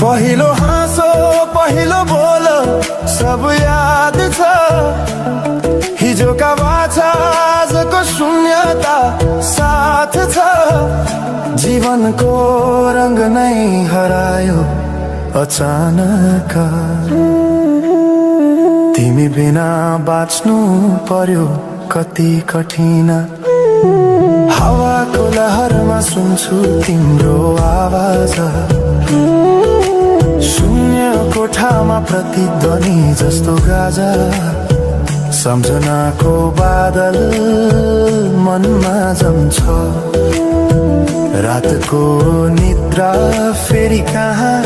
पहिलो हाँसो पहिलो बोल सब याद छ हिजोका बाछा आजको शून्यता साथ छ जीवनको रंग नै हरायो अचानक तिमी बिना बाँच्नु पर्यो कति कठिन हावाको लहरमा सुन्छु तिम्रो आवाज शून्य कोठामा प्रतिध्वनि जस्तो गाजा सम्झनाको बादल मनमा जम्छ रातको निद्रा फेरि कहाँ